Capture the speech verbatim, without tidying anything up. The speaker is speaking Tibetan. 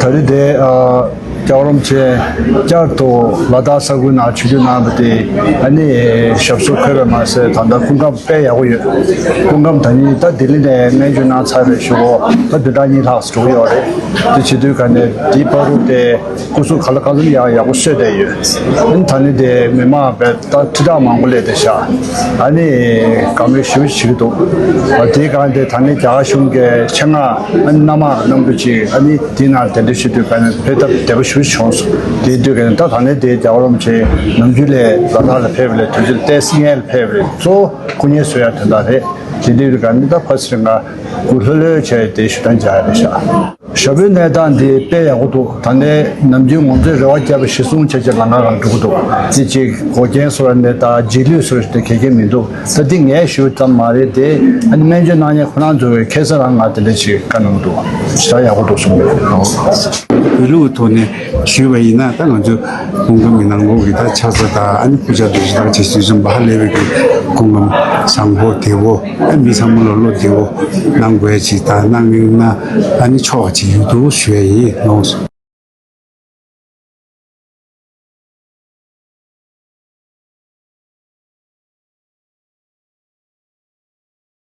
ད་རེས་དེ་ཨ། རྒྱལ་བ་རིན་པོ་ཆེ་བསྐྱར་དུ་ལ་དྭགས་ས་ཁུལ་ནང་ཆིབས་བསྒྱུར་གནང་བ་དེ་ཨ་ནི་ཞབས་སོར་འཁོད་པ་མ་ཟད་ད་ལྟ་སྐུ་ཁམས་དཔེ་ཡག་པོ་ཡོད། སྐུ་ཁམས་ད་ནི་ད་ལྡི་ལི་ནས་སྨན་བཅོས་གནང་ཚར་བའི་གཞུག་གུ་ད་བདུན་ཕྲག་གཉིས་ལྷག་འགྲོ་གི་ཡོད་རེད། དེ་བྱེད་དུས་ག་ནས་དེའི་བར་དུ་དེ་སྐུ་གཟུགས་ག་ལ་གང་འཚམ་ཡག་ཡག་པོ་གསོས་བསྡད་ཡོད། ཨ་ནི་ད་ནི་དེ་མི་མང་བས་ད་ཁྲི་ཕྲག་མང་པོ་སླེབས་བསྡད་ཤག་ཨ་ནི་དགའ་མོས་ཞེ་པོ་ཅིག་བྱེད་ཀྱི་འདུག་ཨ་དེའི་སྒང་དེ་ད་ནི་རྒྱ་གར་གཞུང་གི་ཆེད་མངགས་ཨ་ནི་སྣ་མང་རྣམ་འགྲོ་ཅིག་ཨ་ནི་དེའི་ནང་གདན་འདྲེན་ཞུ་དུས་ག་ནས་ཕེབས་སྟབས་བདེ་པོ་ཞེ་པོ་བྱུང་སོང་། དེའི་དུས་ག་ནས་ད་ད་ནི་དེ་རྒྱལ་བ་རིན་པོ་ཆེ་ནམ་རྒྱུན་ལས་ལ་དྭགས་ལ་ཕེབས་པ་ལས་དུས་ཚོད་ཏོག་ཙམ་སྔོན་ལ་ཕེབས་པ་རེད། གཙོ་བོ་སྐུ་ངལ་གསོ་ཡག་དོན་དག་རེད། དེ་དུས་ག་ནས་ད་ཕ་སི་རི་ང་སྐུ་ལྷོད་ལྷོད་བྱས་དེ་ཞུ་དན་བྱ་ཡ་རེད་ཤག་ཞབས་པའི་གནས་སྟངས་འདི་དཔེ་ཡག་པོ་འདུག་ད་ལྟའི་ནམ་རྒྱུན་ང་ཚོས་རེ་བ་བརྒྱབ་པ་གཞི་བཟུང་བྱས་བྱས་ལམ་ཁ་རང་འགྲོ་གི་འདུག་དེ་གཅིག་འགོག་རྐྱེན་བཟོ་བ་ནས་ད་རྗེས་ལུས་བཟོ་བ་དེ་གལ་ཆེན་མི་འདུག་ད་འདི་ངས་ཞུ་ཙམ་མ་རེད་དེ། ཨ་ནི་སྨན་བཅོས་གནང་མཁན་ཁོ་རང་ཚོ་གིས་ཁ་སང་རང་ང་དེ་འདྲ་ཞིག་བཀའ་གནང་འདུག་ཞེ་དྲག་ཡག་པོ་འདུག་གསུངས་པས། བོད་ལུགས་ཐོག་ནས་ཞུས་པ་ཡིན་ན་ད་ང་ཚོ་སྐུ་ཁམས་ཀྱི་ནང་ལོགས་ཀྱི་ད་ཆགས་ས་དང་ཨ་ནི་སྐུ་ཆ་འདྲ་ཞིག་དང་བྱས་ཚུལ་ཙམ་པ་ཧ་ལས་པའི་གི་སྐུ་ཁམས་བཟང་པོ་བདེ་པོ། ཨ་མི་ཚང་མ་ལ་བློ་བདེ་པོ་གནང་དགོས་ཅིག་དང་གནང་ཡོང་ན་ཨ་ནི་ཆོག་ཅིག་ཡོད་འདུག་ཞུ་ཡ་ཡིན་ནོ།